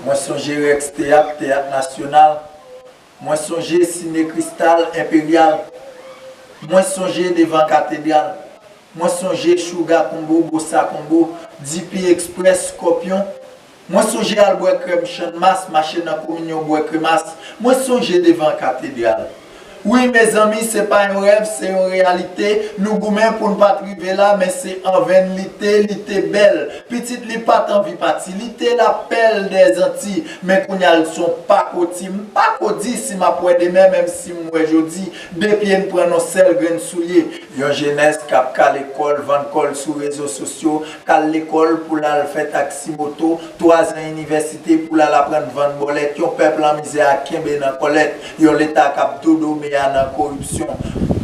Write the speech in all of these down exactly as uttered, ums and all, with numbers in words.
Mwen sonje Rex Teyat, Teyat Nasyonal. Mwen sonje Sine Kristal, Enperyal. Mwen sonje devan Katedral. Mwen sonje Chouga Konbo, Bossa Konbo, D P Express, Scorpion. Mwen sonje al bwè krèm Channmas, mache nan kominyon bwè kremas. Mwen sonje devan Katedral. Wi, mezanmi, se pa yon rèv, se yon reyalite. Nou goumen pou n pa t rive la, men se anven n lite, li te bèl. Pitit li pa t anvi pati, li te lapèl dèzanti. Men kounye a l se yon pakoti, m pako di si m ap wè demen, menm si m wè jodi. De pye n pran nan sèl grenn soulye. Yon jenès k ap kale kò l, vann kò l sou rezo sosyo, k al lekòl pou l al fè taksi moto, twazan inivèsite pou l al aprann vann bòlèt, yon pèp lan mizè a kenbe nan kòlèt, yon leta k ap dodome a nan koripsyon.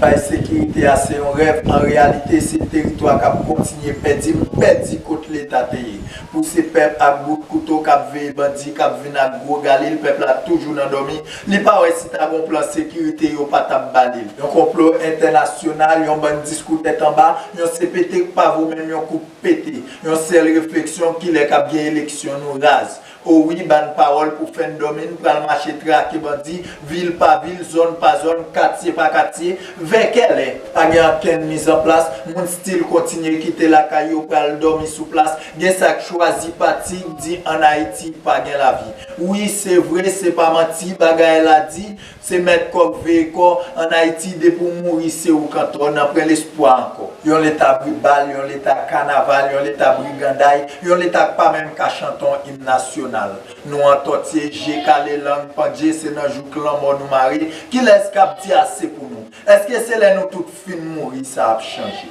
Bay sekirite a se yon rèv, an reyalite se teritwa k ap kontinye pèdi, m pèdi kot leta te ye. Pou se pèp ak bout kouto k ap veye bandi, k ap vin ak gwo galil, pèp la toujou nan dòmi, li pa wè si ta gon plan sekirite yo pa t ap ba li l. Yon konplo entènasyonal, yon bann diskou tèt anba, yon C P T k pa vo menm yon kout pete. Yon sèl refleksyon, kilè k ap gen eleksyon nou raz. O wi, bann pawòl pou fè n dòmi, n pral mache trake bandi, vil pa vil, zòn pa zòn, katye pa katye. Vè kèlè? Pa gen ankenn mizanplas, moun still kontinye kite lakay yo pral dòmi sou plas. Gen sa k chwazi pati, k di ann Ayiti pa gen lavi. Wi, se vre, se pa manti, bagay la di, se mèt kò k veye kò, ann Ayiti, depi w mouri, se ou k antò, n an pran lespwa ankò. Yon leta bri bal, yon leta kanaval, yon leta briganday, yon leta k pa menm ka chante yon im nasyonal. Nou antòtye, je kale, lang pandje, se nan jouk lanmò nou mare. Kilès k ap di ase pou nou? Èske se lè nou tout fin mouri sa ap chanje?